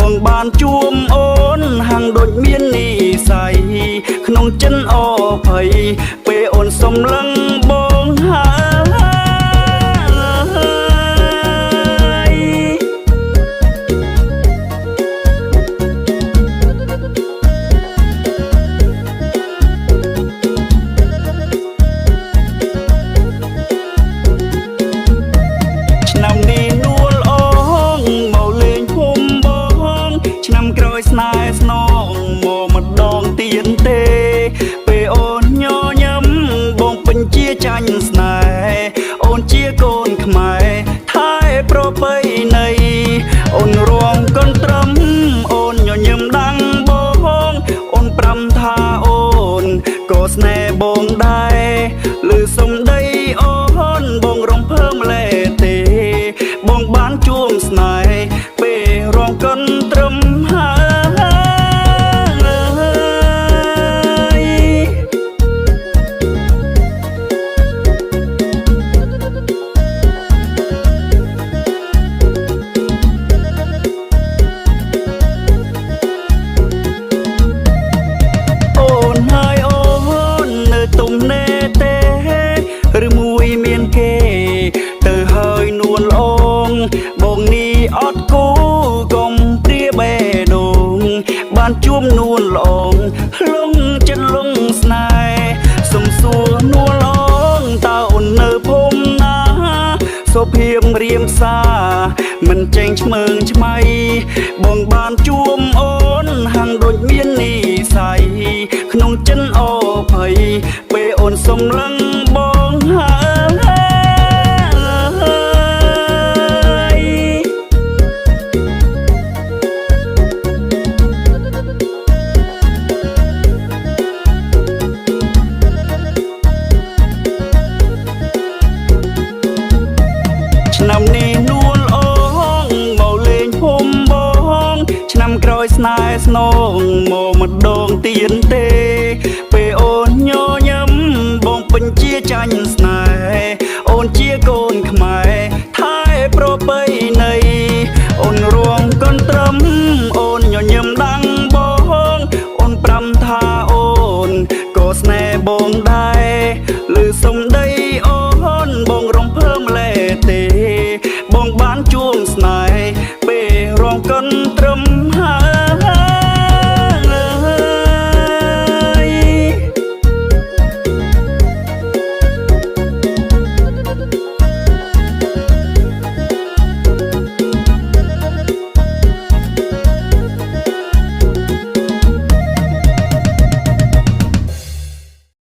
បងបានជួមអូនហាំងដូចមាននិស័យក្នុងចិនអភ័យពេលអូនសំលឹងបងហើយ ឆ្នាំនេះនួលអងមកលេងភូមិបងឆ្នាំក្រោយស្នេហ៍ស្នងមកម្ដងទៀតទេពេលអូនញញឹមបងពេញជាចាញ់ស្នេហ៍អូនជាកូនខ្មែរថែប្រពៃណីអូនរងកន្ត្រឹមអូនញញឹមដាំងបងអូនប្រាំថាអូនក៏ស្នេហ៍បងដែរឬសំដីអូនបងរំភើមលែទេ បងបានជួមស្នេហ៍ពេលរងកិនត្រឹមហើយ អូនហើយអូននៅទុំណេទេឬមួយមានគេ ទៅហើយនួនល្អងបងនេះអត់គូកុំព្រាបេះដូងបានជួមនួនល្អងលងចិត្តលងស្នេហ៍សុំសួរនួនល្អងតើអូននៅភូមិណាសុភាពរៀមសាមិនចេញឆ្មើងឆ្មៃបងបានជួមអូនហាំងដូចមាននិស័យក្នុងចិនអភ័យពេលអូនសំលឹងបងហើយ ឆ្នាំនេះនួលអូងមកលេងភូមិបងឆ្នាំក្រោយស្នេហ៍ស្នងមកម្ដងទៀតទេ